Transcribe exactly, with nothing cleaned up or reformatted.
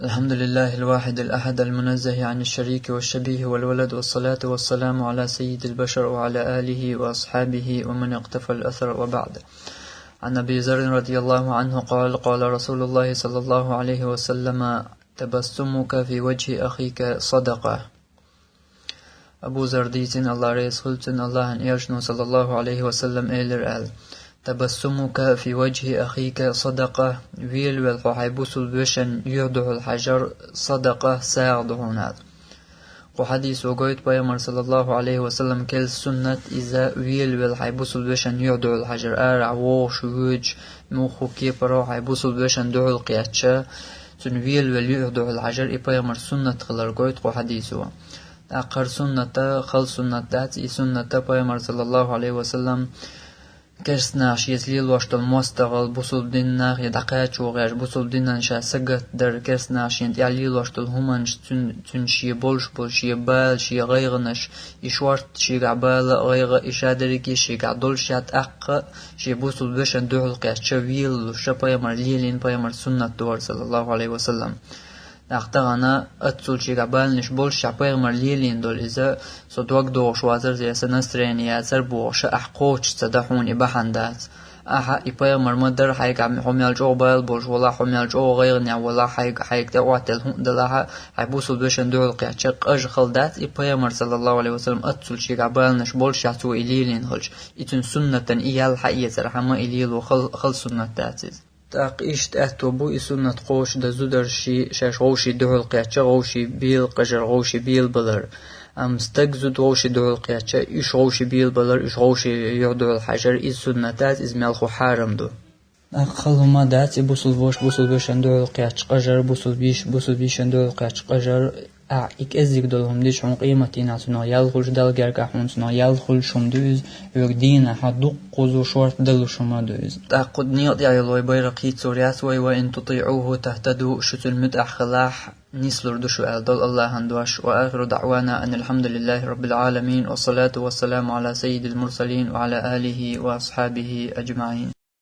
الحمد لله الواحد الأحد المنزه عن الشريك والشبيه والولد، والصلاة والسلام على سيد البشر وعلى آله وأصحابه ومن اقتفى الأثر، وبعد. عن أبي ذر رضي الله عنه قال: قال رسول الله صلى الله عليه وسلم: تبسمك في وجه أخيك صدقة. Абу Зар дийцина, Аллах реза хуьлда цунна, Аллахьан элчано, саллаллаху Ӏалайхи ва саллам, элира аьлла: تبسمك في وجه أخيك صدقة. Велавелла хьо хьайн бусалба вешан юьхь духьал хьажар садакъа, сагӀа да хьуна аьлла. Кху хьадисо гойту пайхамар, саллаллаху Ӏалайхи ва саллам, керла суннат иза, велавелла хьайн бусалба вешан юьхь духьал хьажар, арахь вогӀуш, воьдуш, муха кепара хьайн бусалба вешан духьал кхетча, цуьнан велавелла юьхь духьал хьажар, и пайхамар суннат хилар гойту кху хьадисо. ТӀаккха хӀара суннат, хала суннат дац, и суннат пайхамар, саллаллаху Ӏалайхи ва саллам, керстанаха шеца лелош долу мостагӀалла бусалба динах я дӀакхачо гӀерташ, бусалба динан ша сагатдар, керстанаха шена тӀехь лелош долу хӀуманаш, цуьн-, цуьнан шен болуш болу шен бала, шен гӀайгӀанаш, и шорта шегахь бала а, гӀайгӀа а, и ша дерриге а шегахь долуш, ша тӀаккха а шен бусалба вешан дуьхьал кхетча велалуш, ша пайхамар лелийна, пайхамар суннат ду хӀара, саллаллаху Ӏалайхи ва саллам. ТӀаккха тахана оццул шегахь баланаш болуш, ша пайхамар лелийна долу иза, со дог догӀуш вацар, я сан настроение яцар бохуш, ахь кхочуш ца дан хьуна и бахьана дац. Ахьа и пайхамар ма-дарра хьайгахь хьо мел чӀогӀа бала болуш валахь, хьо мел чӀогӀа гӀайгӀанехь валахь, хьайга, хьайга тӀеӀоттаелла хӀума далахьа, хьайн бусалба вешан дуьхьал кхетча, къажа хала дац и пайхамар, саллаллаху Ӏалайхи ва саллам, оццул шегахь баланаш болуш, ша цо и лелийна хилча. И цуьнан суннатан и ял хьаэцархьама и лело хала, хала суннат дац иза. ТӀаккха иштта аьтто бу и суннат кхочушдан зударший, шаьш вовшийн дуьхьал кхетча, вовшийн бела къажар, вовшийн бела балар. Амма стаг зуда вовшийн дуьхьал кхетча, уьш вовшийн бела балар, уьш вовшийн юьхь дуьхьал хьажар, иза суннат дац, иза мелхо хьарам ду. ТӀаккха хала хӀума дац и бусалба ваша бусалба вешан дуьхьал кхетча къажар, бусалба йиш-, бусалба йишан дуьхьал кхетча къажар, ахь и кӀеззиг долу хӀума дича, хьуна къематдийнахь цунах ял хуьлуш, Далла гергахь хьуна цунах ял хуьлуш хӀума ду иза, хьоьга дийнахьа дуккхузо шорта далуш хӀума ду иза. ТӀаккха кху некъа тӀехь йолу вай байракх хийцалур яц вай: وإن تطيعوه تهتدوا, шу цуьнан муьтӀахь хилахь, нислур ду шу аьлла долу Аллахьан дош. وآخر دعوانا أن الحمد لله رب العالمين، والصلاة والسلام على سيد المرسلين وعلى آله وأصحابه أجمعين.